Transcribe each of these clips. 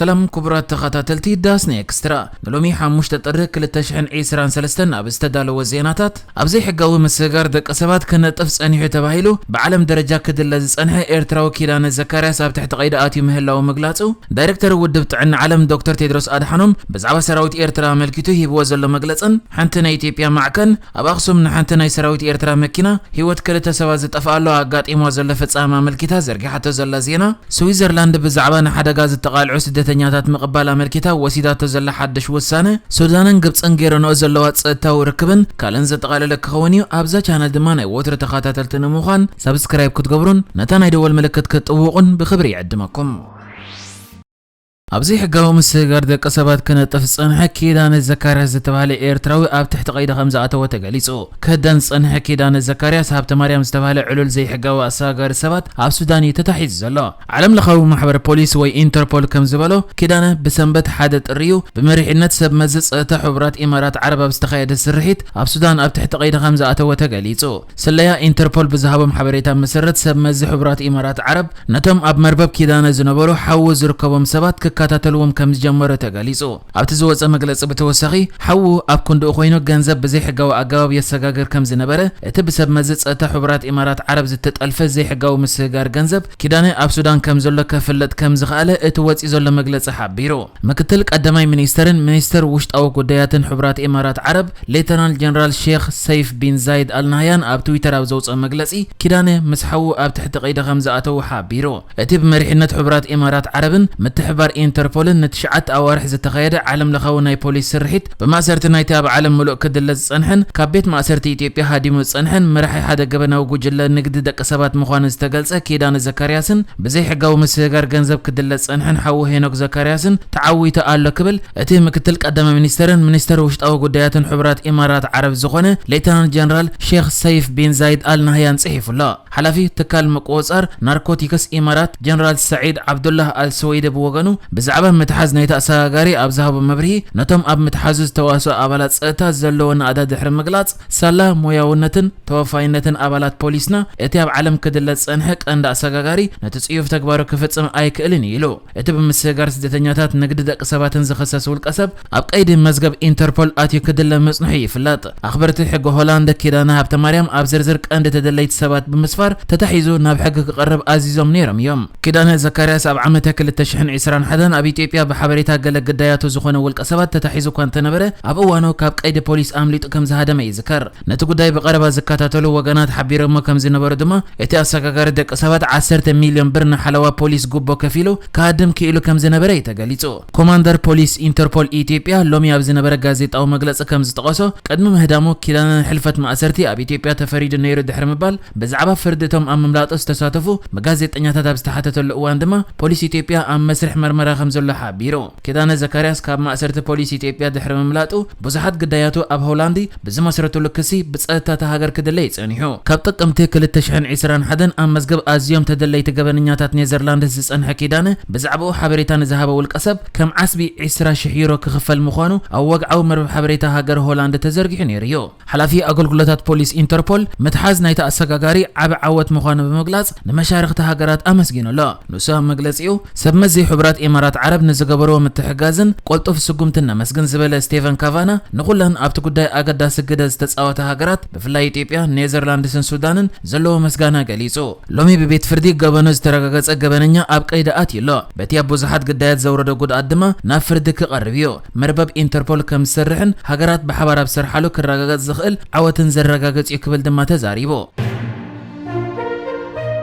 ሰላም ክቡራት ተኸታተልቲ ዳስና ኤክስትራ፣ ንሎሚ ሓሙሽተ ጥሪ ክልተ ሽሕን ዕስራን ሰለስተን ኣብ ዝተዳለወ ዜናታት፣ ኣብ ዘይሕጋዊ ምስግጋር ደቂ ሰባት ክነጥፍ ጸኒሑ ተባሂሉ ብዓለም ደረጃ ክድለ ዝጸንሐ ኤርትራዊ ኪዳነ ዘካርያስ ኣብ ትሕቲ ቀይዲ ኣትዩ ምህላዉ ምግላጹ፣ ዳይሬክተር ውድብ ጥዕና ዓለም ዶክተር ቴድሮስ ኣድሓኖም ብዛዕባ ሰራዊት ኤርትራ ኣመልኪቱ ሂብዎ ዘሎ መግለጽን ሓንቲ ናይ ኢትዮጵያ ማዕከን ኣብ ኣኽሱም ንሓንቲ ናይ ሰራዊት ኤርትራ መኪና ህይወት ክልተ ሰባት ዝጠፍኣሉ ኣጋጢምዋ ዘሎ ፍጻመ ኣመልኪታ ዘርጊሓቶ ዘላ ዜና፣ ስዊዘርላንድ ብዛዕባ ንሓደጋ ዝተቓልዑ ስደተኛታት ምቕባል ኣመልኪታ ወሲዳቶ ዘላ ሓድሽ ውሳነ፣ ሱዳንን ግብጽን ገይረንኦ ዘለዋ ጸጥታዊ ርክብን ካልእን ዘጠቓለለ ክኸውን እዩ። ኣብዛ ቻነል ድማ ናይ ወትሩ ተኸታተልቲ ንምዃን ሳብስክራይብ ክትገብሩን ነታ ናይ ደወል ምልክት ክትጥውቑን ብኽብሪ ይዕድመኩም። ኣብ ዘይሕጋዊ ምስግጋር ደቂ ሰባት ክነጥፍ ዝጸንሐ ኪዳነ ዘካርያስ ዝተባህለ ኤርትራዊ ኣብ ትሕቲ ቀይዲ ከም ዝኣተወ ተገሊጹ። ክህደን ዝጸንሐ ኪዳነ ዘካርያስ ሃብተማርያም ዝተባህለ ዕሉል ዘይሕጋዊ ኣሰጋጋሪ ሰባት ኣብ ሱዳን እዩ ተታሒዙ ዘሎ። ዓለም ለኻዊ ማሕበር ፖሊስ ወይ ኢንተርፖል ከም ዝበሎ፣ ኪዳነ ብሰንበት ሓደ ጥሪ እዩ ብመሪሕነት ሰብ መዚ ጸጥታ ሕቡራት ኢማራት ዓረብ ኣብ ዝተኻየደ ስርሒት ኣብ ሱዳን ኣብ ትሕቲ ቀይዲ ከም ዝኣተወ ተገሊጹ። ስለያ ኢንተርፖል ብዝሃቦም ሓበሬታ መሰረት፣ ሰብ መዚ ሕቡራት ኢማራት ዓረብ ነቶም ኣብ መርበብ ኪዳነ ዝነበሩ ሓዉ ዝርከቦም ሰባት ክከታተልዎም ከም ዝጀመረ ተገሊጹ። ኣብቲ ዝወጸ መግለጺ ብተወሳኺ፣ ሓዉ ኣብ ክንድኡ ኮይኑ ገንዘብ ብዘይሕጋዊ ኣገባብ የሰጋግር ከም ዝነበረ፣ እቲ ብሰብ መዚ ጸጥታ ሕቡራት ኢማራት ዓረብ ዝተጠልፈ ዘይሕጋዊ ምስግጋር ገንዘብ ኪዳነ ኣብ ሱዳን ከም ዘሎ ከፍለጥ ከም ዝኸኣለ እቲ ወጺኡ ዘሎ መግለጺ ሓቢሩ። ምክትል ቀዳማይ ሚኒስተርን ሚኒስተር ውሽጣዊ ጉዳያትን ሕቡራት ኢማራት ዓረብ ሌተናል ጀነራል ሼክ ሰይፍ ቢን ዛይድ ኣል ናህያን ኣብ ትዊተር ኣብ ዘውፅኦ መግለፂ፣ ኪዳነ ምስ ሓዉ ኣብ ትሕቲ ቀይዲ ከም ዝኣተዉ ሓቢሩ። እቲ ብመሪሕነት ሕቡራት ኢማራት ዓረብን ምትሕብባር ኢንተርፖልን ንትሽዓተ ኣዋርሕ ዝተኻየደ ዓለም ለኻዊ ናይ ፖሊስ ስርሒት፣ ብማእሰርቲ ናይቲ ኣብ ዓለም ምሉእ ክድለ ዝጸንሐን ካብ ቤት ማእሰርቲ ኢትዮጵያ ሃዲሙ ዝጸንሐን መራሒ ሓደ ገበናዊ ጉጅለ ንግዲ ደቂ ሰባት ምዃኑ ዝተገልጸ ኪዳነ ዘካርያስን ብዘይሕጋዊ ምስግጋር ገንዘብ ክድለ ዝጸንሐን ሓዉ ሄኖክ ዘካርያስን ተዓዊቱ ኣሎ ክብል እቲ ምክትል ቀዳማይ ሚኒስተርን ሚኒስተር ውሽጣዊ ጉዳያትን ሕቡራት ኢማራት ዓረብ ዝኾነ ሌተናል ጀነራል ሼክ ሰይፍ ቢን ዛይድ ኣል ናህያን ጽሒፉ ኣሎ። ሓላፊ ትካል ምቁጽጻር ናርኮቲክስ ኢማራት ጀነራል ሰዒድ ዓብዱላህ ኣል ሰወይደ ብወገኑ፣ ብዛዕባ ምትሓዝ ናይቲ ኣሰጋጋሪ ኣብ ዝሃቦ መብርሂ፣ ነቶም ኣብ ምትሓዙ ዝተዋስኡ ኣባላት ጸጥታ ዘለዎ ናእዳ ድሕሪ ምግላጽ፣ ሳላ ሞያውነትን ተወፋይነትን ኣባላት ፖሊስና፣ እቲ ኣብ ዓለም ክድለ ዝጸንሐ ቀንዲ ኣሰጋጋሪ ነቲ ጽዩፍ ተግባሩ ክፍጽም ኣይክእልን እዩ ኢሉ። እቲ ብምስግጋር ስደተኛታት ንግዲ ደቂ ሰባትን ዝኽሰስ ውልቀ ሰብ ኣብ ቀይዲ መዝገብ ኢንተርፖል ኣትዩ ክድለ ምጽንሑ ይፍለጥ። ኣኽበርቲ ሕጊ ሆላንድ ኪዳነ ሃብተማርያም ኣብ ዝርዝር ቀንዲ ተደለይቲ ሰባት ብምስፋር ተታሒዙ ናብ ሕጊ ክቐርብ ኣዚዞም ነይሮም እዮም። ኪዳነ ዘካርያስ ኣብ ዓመተ ክልተ ሽሕን ዕስራን ሓደን ኣብ ኢትዮጵያ ብሓበሬታ ገለ ግዳያቱ ዝኾነ ውልቀ ሰባት ተታሒዙ እኳ እንተነበረ፣ ኣብ እዋኑ ካብ ቀይዲ ፖሊስ ኣምሊጡ ከም ዝሃደመ ይዝከር። ነቲ ጉዳይ ብቐረባ ዝከታተሉ ወገናት ሓቢሮሞ ከም ዝነበሩ ድማ፣ እቲ ኣሰጋጋሪ ደቂ ሰባት ዓሰርተ ሚልዮን ብር ንሓለዋ ፖሊስ ጉቦ ከፊሉ ክሃድም ክኢሉ ከም ዝነበረ እዩ ተገሊጹ። ኮማንደር ፖሊስ ኢንተርፖል ኢትዮጵያ ሎሚ ኣብ ዝነበረ ጋዜጣዊ መግለጺ ከም ዝጠቐሶ፣ ቅድሚ ምህዳሙ ኪዳነ ንሕልፈት ማእሰርቲ ኣብ ኢትዮጵያ ተፈሪዱ ነይሩ ድሕሪ ምባል፣ ብዛዕባ ፍርዲ እቶም ኣብ ምምላጡ ዝተሳተፉ ብጋዜጠኛታት ኣብ ዝተሓተተሉ እዋን ድማ፣ ፖሊስ ኢትዮጵያ ኣብ መስርሕ መርመራ ከም ዘሎ ሓቢሩ። ኪዳነ ዘካርያስ ካብ ማእሰርቲ ፖሊስ ኢትዮጵያ ድሕሪ ምምላጡ፣ ብዙሓት ግዳያቱ ኣብ ሆላንድ ብዝመስረትሉ ክሲ ብጸጥታ እታ ሃገር ክድለ እዩ ጸኒሑ። ካብ ጥቅምቲ ክልተ ሽሕን ዕስራን ሓደን ኣብ መዝገብ ኣዝዮም ተደለይቲ ገበነኛታት ኔዘርላንድስ ዝጸንሐ ኪዳነ፣ ብዛዕባኡ ሓበሬታ ንዝሃበ ውልቀ ሰብ ከም ዓስቢ ዕስራ ሽሕ ዩሮ ክኽፈል ምዃኑ ኣብ ወግዓዊ መርበብ ሓበሬታ ሃገር ሆላንድ ተዘርጊሑ ነይሩ እዩ። ሓላፊ ኣገልግሎታት ፖሊስ ኢንተርፖል፣ ምትሓዝ ናይቲ ኣሰጋጋሪ ዓቢ ዓወት ምዃኑ ብምግላጽ፣ ንመሻርኽቲ ሃገራት ኣመስጊኑ ኣሎ። ንሱ ኣብ መግለጺኡ፣ ሰብ መዚ ሕቡራት ኢማራት ዓረብ ንዝገበርዎ ምትሕጋዝን ቅልጡፍ ስጉምትን ነመስግን ዝበለ ስቴቨን ካቫና፣ ንኹለን ኣብቲ ጉዳይ ኣገዳሲ ግደ ዝተጻወታ ሃገራት፣ ብፍላይ ኢትዮጵያ፣ ኔዘርላንድስን ሱዳንን ዘለዎ ምስጋና ገሊጹ። ሎሚ ብቤት ፍርዲ ገበኑ ዝተረጋገጸ ገበነኛ ኣብ ቀይዲ ኣትዩ ኣሎ። በቲ ኣብ ብዙሓት ግዳያት ዘውረዶ ጉድኣት ድማ ናብ ፍርዲ ክቐርብ እዩ። መርበብ ኢንተርፖል ከም ዝሰርሕን ሃገራት ብሓባር ኣብ ዝሰርሓሉ ክረጋገጽ ዝኽእል ዓወትን ዘረጋግጽ እዩ ክብል ድማ ተዛሪቡ።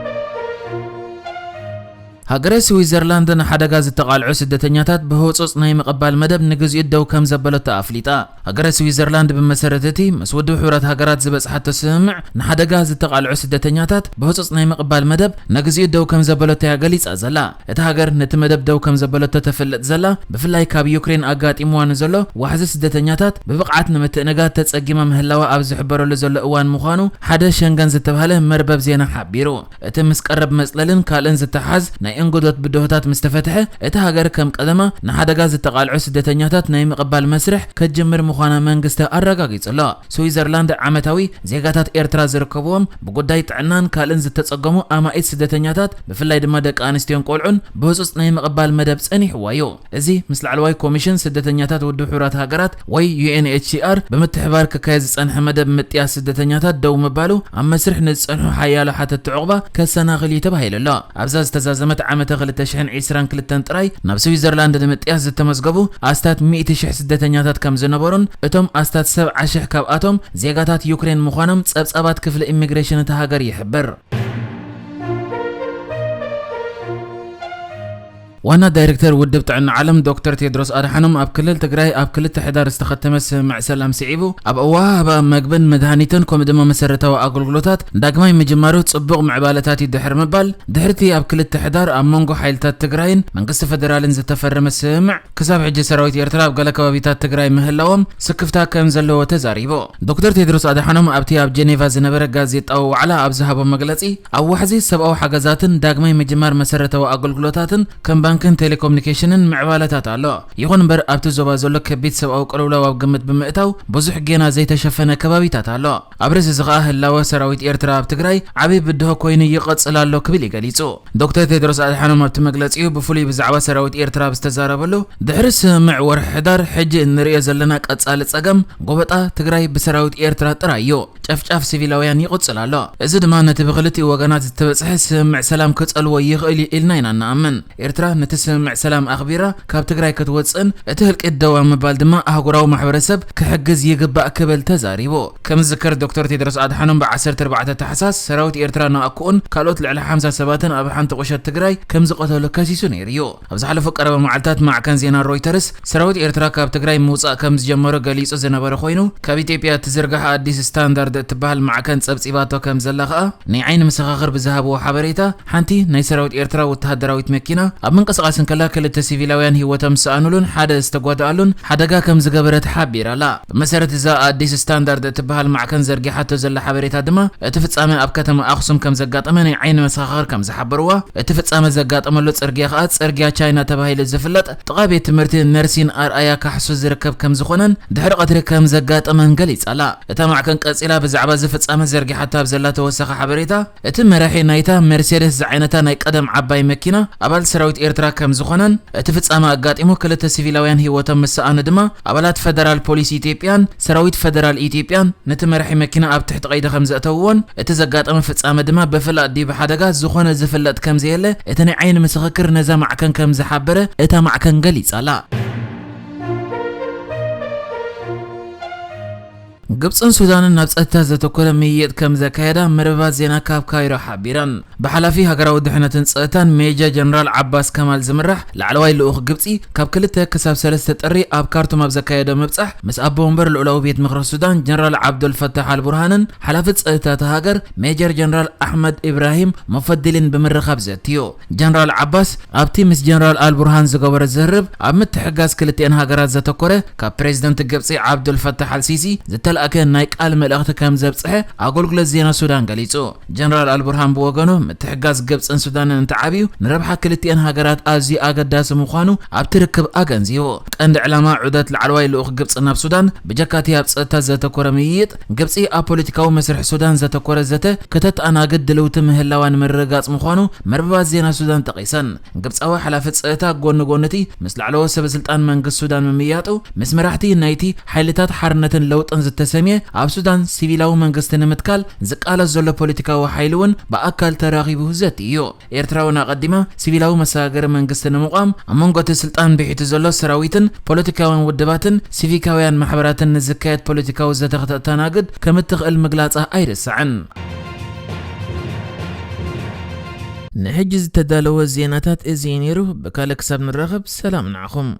ሃገረ ስዊዘርላንድ ንሓደጋ ዝተቓልዑ ስደተኛታት ብህጹጽ ናይ ምቕባል መደብ ንግዚኡ ደው ከም ዘበለቶ ኣፍሊጣ። ሃገረ ስዊዘርላንድ ብመሰረት እቲ ምስ ውድብ ሕቡራት ሃገራት ዝበጽሓቶ ስምምዕ፣ ንሓደጋ ዝተቓልዑ ስደተኛታት ብህጹጽ ናይ ምቕባል መደብ ንግዚኡ ደው ከም ዘበለቶ እያ ገሊጻ ዘላ። እታ ሃገር ነቲ መደብ ደው ከም ዘበለቶ ተፍልጥ ዘላ፣ ብፍላይ ካብ ዩክሬን ኣጋጢምዋ ንዘሎ ዋሕዚ ስደተኛታት ብብቕዓት ንምትእንጋድ ተጸጊማ ምህላዋ ኣብ ዝሕበረሉ ዘሎ እዋን ምዃኑ ሓደ ሸንገን ዝተባህለ መርበብ ዜና ሓቢሩ። እቲ ምስ ቀረብ መጽለልን ካልእን ዝተሓዝ ናይ እንግዶት ብድሆታት ምስ ተፈትሐ፣ እታ ሃገር ከም ቀደማ ንሓደጋ ዝተቓልዑ ስደተኛታት ናይ ምቕባል መስርሕ ክትጅምር ምዃና መንግስቲ ኣረጋጊጹ ኣሎ። ስዊዘርላንድ ዓመታዊ ዜጋታት ኤርትራ ዝርከብዎም ብጉዳይ ጥዕናን ካልእን ዝተጸገሙ ኣማኢት ስደተኛታት፣ ብፍላይ ድማ ደቂ ኣንስትዮን ቆልዑን ብህጹጽ ናይ ምቕባል መደብ ጸኒሕዋ እዩ። እዚ ምስ ላዕለዋይ ኮሚሽን ስደተኛታት ውድብ ሕቡራት ሃገራት ወይ ዩ ኤን ኤች ሲ ኣር ብምትሕባር ክካየድ ዝጸንሐ መደብ ምጥያስ ስደተኛታት ደው ምባሉ ኣብ መስርሕ ንዝጸንሑ ሓያሎ ሓተትቲ ዕቑባ ከሰናኽል እዩ ተባሂሉ ኣሎ። ኣብዛ ዝተዛዘመት ዓመተ ክልተ ሽሕን ዕስራን ክልተን ጥራይ ናብ ስዊዘርላንድ ንምጥያስ ዝተመዝገቡ ኣስታት ሚእቲ ሽሕ ስደተኛታት ከም ዝነበሩን እቶም ኣስታት ሰብዓ ሽሕ ካብኣቶም ዜጋታት ዩክሬን ምዃኖም ጸብጻባት ክፍሊ ኢሚግሬሽን እታ ሃገር ይሕብር። ዋና ዳይሬክተር ውድብ ጥዕና ዓለም ዶክተር ቴድሮስ ኣድሓኖም ኣብ ክልል ትግራይ ኣብ ክልተ ሕዳር ዝተኸተመ ስምምዕ ሰላም ስዒቡ፣ ኣብ ኣወሃህባ መግብን መድሃኒትን ከምኡ ድማ መሰረታዊ ኣገልግሎታት ዳግማይ ምጅማሩ ጽቡቕ ምዕባለታት እዩ ድሕሪ ምባል፣ ድሕሪቲ ኣብ ክልተ ሕዳር ኣብ መንጎ ሓይልታት ትግራይን መንግስቲ ፈደራልን ዝተፈረመ ስምምዕ፣ ክሳብ ሕጂ ሰራዊት ኤርትራ ኣብ ገለ ከባቢታት ትግራይ ምህላዎም ስክፍታ ከም ዘለዎ ተዛሪቡ። ዶክተር ቴድሮስ ኣድሓኖም ኣብቲ ኣብ ጀኔቫ ዝነበረ ጋዜጣዊ ዋዕላ ኣብ ዝሃቦ መግለጺ፣ ኣብ ዋሕዚ ሰብኣዊ ሓገዛትን ዳግማይ ምጅማር መሰረታዊ ኣገልግሎታትን ከም ባንክን ቴሌኮሙኒኬሽንን ምዕባለታት ኣሎ። ይኹን እምበር ኣብቲ ዞባ ዘሎ ከቢድ ሰብኣዊ ቅልውላው ኣብ ግምት ብምእታው ብዙሕ ጌና ዘይተሸፈነ ከባቢታት ኣሎ። ኣብ ርእሲ እዚ ኸኣ ህላወ ሰራዊት ኤርትራ ኣብ ትግራይ ዓቢ ብድሆ ኮይኑ ይቐጽል ኣሎ ክብል እዩ ገሊጹ። ዶክተር ቴድሮስ ኣድሓኖም ኣብቲ መግለጺኡ ብፍሉይ ብዛዕባ ሰራዊት ኤርትራ ኣብ ዝተዛረበሉ፣ ድሕሪ ስምምዕ ወርሒ ሕዳር ሕጂ እንርእዮ ዘለና ቀጻሊ ጸገም ጎበጣ ትግራይ ብሰራዊት ኤርትራ ጥራይ እዩ። ጨፍጫፍ ሲቪላውያን ይቕጽል ኣሎ። እዚ ድማ ነቲ ብክልቲኡ ወገናት ዝተበጽሐ ስምምዕ ሰላም ክጸልዎ ይኽእል እዩ ኢልና ኢና እንኣምን። ኤርትራ ነቲ ስምምዕ ሰላም ኣኽቢራ ካብ ትግራይ ክትወጽእን እቲ ህልቂት ደው ኣብ ምባል ድማ ኣህጉራዊ ማሕበረሰብ ክሕግዝ ይግባእ ክብል ተዛሪቡ። ከም ዝዝከር ዶክተር ቴድሮስ ኣድሓኖም ብ ዓሰርተ ኣርባዕተ ታሕሳስ ሰራዊት ኤርትራ ንኣኩኡን ካልኦት ልዕሊ ሓምሳ ሰባትን ኣብ ሓንቲ ቁሸት ትግራይ ከም ዝቐተሉ ከሲሱ ነይሩ እዩ። ኣብ ዝሓለፉ ቀረባ መዓልታት ማዕከን ዜና ሮይተርስ ሰራዊት ኤርትራ ካብ ትግራይ ምውጻእ ከም ዝጀመረ ገሊጹ ዝነበረ ኮይኑ፣ ካብ ኢትዮጵያ እትዝርጋሕ ኣዲስ ስታንዳርድ እትበሃል ማዕከን ጸብጺባቶ ከም ዘላ ከኣ ናይ ዓይኒ መሰኻኽር ብዝሃብዎ ሓበሬታ፣ ሓንቲ ናይ ሰራዊት ኤርትራ ወተሃደራዊት መኪና ኣብ ምንቅስቓስ እንከላ ክልተ ሲቪላውያን ህይወቶም ዝሰኣኑሉን ሓደ ዝተጓድኣሉን ሓደጋ ከም ዝገበረት ሓቢራ ኣላ። ብመሰረት እዛ ኣዲስ ስታንዳርድ እትበሃል ማዕከን ዘርጊሓቶ ዘላ ሓበሬታ ድማ፣ እቲ ፍጻመ ኣብ ከተማ ኣኽሱም ከም ዘጋጠመ ናይ ዓይኒ መሰኻኽር ከም ዝሓበርዋ፣ እቲ ፍጻመ ዘጋጠመሉ ጽርግያ ከኣ ጽርግያ ቻይና ተባሂሉ ዝፍለጥ ጥቓ ቤት ትምህርቲ ነርሲን ኣርኣያ ካሕሱ ዝርከብ ከም ዝኾነን ድሕሪ ቀትሪ ከም ዘጋጠመን ገሊጻ ኣላ። እታ ማዕከን ቀጺላ ብዛዕባ እዚ ፍጻመ ዘርጊሓቶ ኣብ ዘላ ተወሳኺ ሓበሬታ፣ እቲ መራሒ ናይታ መርሴደስ ዝዓይነታ ናይ ቀደም ዓባይ መኪና ኣባል ሰራዊት ኤርትራ ከም ዝኾነን፣ እቲ ፍጻመ ኣጋጢሙ ክልተ ሲቪላውያን ህይወቶም ምስ ሰኣኑ ድማ ኣባላት ፈደራል ፖሊስ ኢትዮጵያን ሰራዊት ፈደራል ኢትዮጵያን ነቲ መራሒ መኪና ኣብ ትሕቲ ቀይዲ ከም ዘእተውዎን፣ እቲ ዘጋጠመ ፍጻመ ድማ ብፍላጥ ድዩ ብሓደጋ ዝኾነ ዝፍለጥ ከም ዘየለ እቲ ናይ ዓይኒ ምስኽር ነዛ ማዕከን ከም ዝሓበረ እታ ማዕከን ገሊጻ ኣላ። ግብጽን ሱዳንን ናብ ጸጥታ ዘተኮረ ምይይጥ ከም ዘካየዳ መርበባት ዜና ካብ ካይሮ ሓቢረን። ብሓላፊ ሃገራዊ ድሕነትን ጸጥታን ሜጀር ጀነራል ዓባስ ከማል ዝምራሕ ላዕለዋይ ልኡኽ ግብጺ፣ ካብ ክልተ ክሳብ ሰለስተ ጥሪ ኣብ ካርቱም ኣብ ዘካየዶ ምብጻሕ፣ ምስ ኣቦ ወንበር ልኡላዊ ቤት ምኽሪ ሱዳን ጀነራል ዓብዱል ፈታሕ ኣልቡርሃንን ሓላፊ ጸጥታ እታ ሃገር ሜጀር ጀነራል ኣሕመድ ኢብራሂም ሙፈድልን ብምርኻብ ዘትዩ። ጀነራል ዓባስ ኣብቲ ምስ ጀነራል ኣልቡርሃን ዝገበሮ ዝርርብ፣ ኣብ ምትሕግጋዝ ክልቲኤን ሃገራት ዘተኮረ፣ ካብ ፕሬዝደንት ግብጺ ዓብዱል ፈታሕ ኣልሲሲ ዝተላእከ ናይ ቃል መልእኽቲ ከም ዘብጽሐ ኣገልግሎት ዜና ሱዳን ገሊጹ። ጀነራል ኣልቡርሃን ብወገኑ፣ ምትሕግጋዝ ግብጽን ሱዳንን እንተዓብዩ፣ ንረብሓ ክልቲኤን ሃገራት ኣዝዩ ኣገዳሲ ምዃኑ ኣብቲ ርክብ ኣገንዚቡ። ቀንዲ ዕላማ ዑደት ላዕለዋይ ልኡኽ ግብጺ ናብ ሱዳን፣ ብጀካቲ ኣብ ጸጥታ ዘተኮረ ምይይጥ፣ ግብጺ ኣብ ፖለቲካዊ መስርሕ ሱዳን ዘተኮረ ዘተ ከተተኣናግድ ድልውቲ ምህላዋ ንምርግጋጽ ምዃኑ መርበባት ዜና ሱዳን ጠቒሰን። ግብጻዊ ሓላፊ ጸጥታ ጎኒ ጎኒ እቲ ምስ ላዕለዎት ሰበ ስልጣን መንግስቲ ሱዳን ምምይያጡ፣ ምስ መራሕቲ ናይቲ ሓይልታት ሓርነትን ለውጥን ዝተሰምየ ኣብ ሱዳን ሲቪላዊ መንግስቲ ንምትካል ዝቃለስ ዘሎ ፖለቲካዊ ሓይሊ እውን ብኣካል ተራኺቡ ዘትዩ እዩ። ኤርትራ እውን ኣቐዲማ ሲቪላዊ መሰጋገሪ መንግስቲ ንምቋም ኣብ መንጎ እቲ ስልጣን ብሒቱ ዘሎ ሰራዊትን ፖለቲካውያን ውድባትን ሲቪካውያን ማሕበራትን ንዝካየድ ፖለቲካዊ ዘተ ከተተናግድ ከም እትኽእል ምግላጻ ኣይርሳዕን። ንሕጂ ዝተዳለወ ዜናታት እዚ እዩ ነይሩ። ብካልእ ክሳብ ንራኸብ ሰላም ንዓኹም።